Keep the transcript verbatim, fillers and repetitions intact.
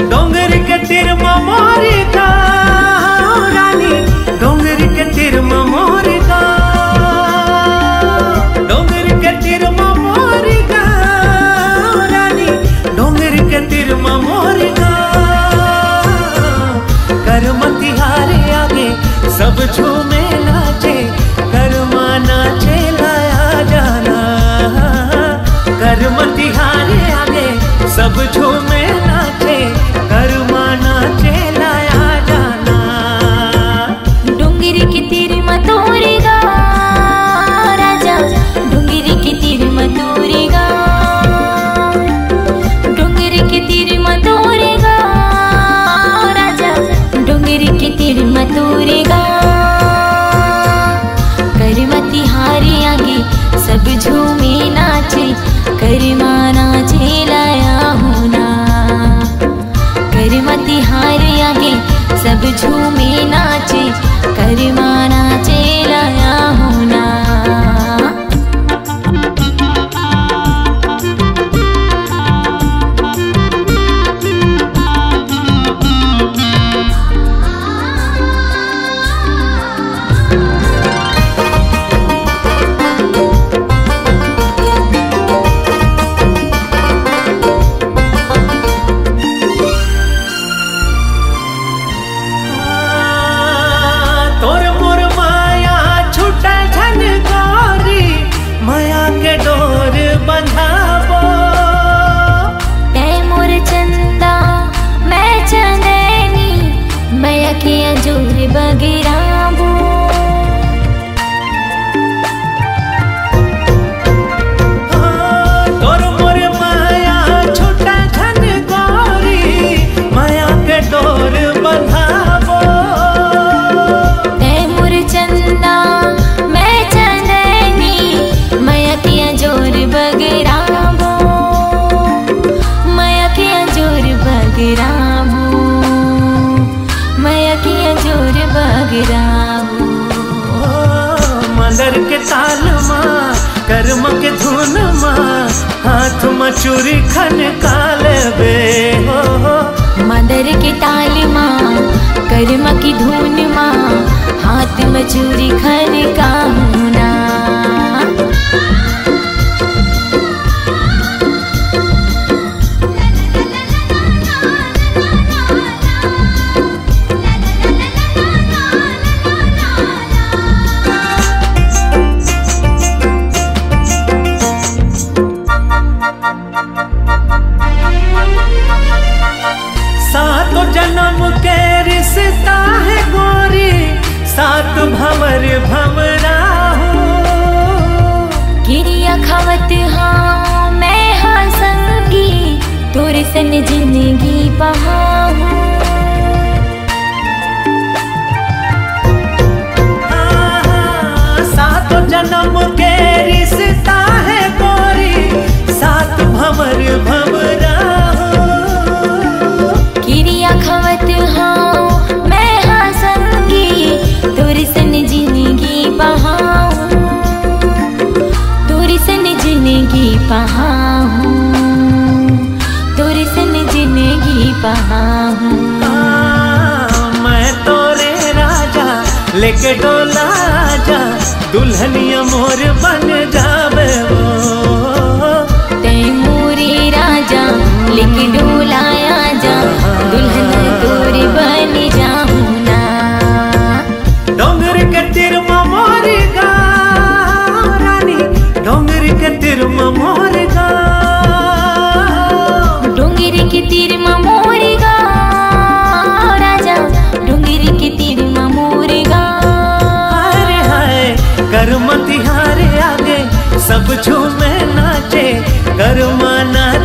डोंगर के तीर म मोर गाँव रानी, डोंगर के तीर म मोर गाँव, डोंगर के तीर म मोर गाँव रानी, डोंगर के तीर म मोर गाँव। करम तिहार आगे सब झूमे नाचे, करमा नाचे लाया जाना। करम तिहार आगे सब झूमे नाचे, करमा नाचे लाया जाना। डोंगरी के तीर म तोर गाँव राजा, डोंगरी के तीर म तोर गाँव, डोंगरी के तीर म तोर गाँव राजा, डोंगरी के तीर म तोर गाँव। करमा तिहार आगे सब झूमे नाचे, करमा नाचे लाया हो ना। करमा तिहार आगे सब झूमे नाचे, करमा नाचे लाया हो ना। तोर मोर माया छूटे झन गौरी, माया के डोर बंधाबो। तै मोर चंदा, मैं चंदैनी, मैं अखियाँ जोर बगराबो। तोर मोर माया छूटे झन गौरी, माया के डोर बंधाबो। तै मोर चंदा, मैं चंदैनी, मैं अखियाँ जोर बगराबो, मैं अखियाँ जोर बगराबो। मैं अखियाँ जोर बगराबो। ओ, मांदर के ताल मा, करमा के धुन मा, हाथ मा चूरी खनका लेबे हो। मांदर के ताल मा, करमा के धुन मा, हाथ मा चूरी खनकाहूँ ना। सात जन्म के रिश्ता हे गोरी, सात भंवर भंवराहूँ। किरिया खवत हँव मैं हा संगी, तोर सन जिनगी पहाहूँ। हाँ, हाँ, सात जन्म के रिश्ता हे गोरी, सात भंवर भंवराहूँ। किरिया खवत हँव मैं हा संगी, तोर सन जिनगी पहाहूँ, तोर सन जिनगी पहाहूँ, तोर सन जिनगी पहाहूँ। हाँ, मैं तोरे राजा लेके डोला जा, दुल्हनिया मोर बन जाबे वो। तै मोरे राजा लेके डोला आजा, दुल्हन तोर बन जाहूँ ना। डोंगर के तीर म मोर गाँव रानी, डोंगर के तीर म मोर गाँव। डोंगर के तीर म मोर गाँव राजा, डोंगर के तीर म मोर गाँव। अरे हाय, करमा तिहार आगे सब झूमे नाचे, करमा नाचे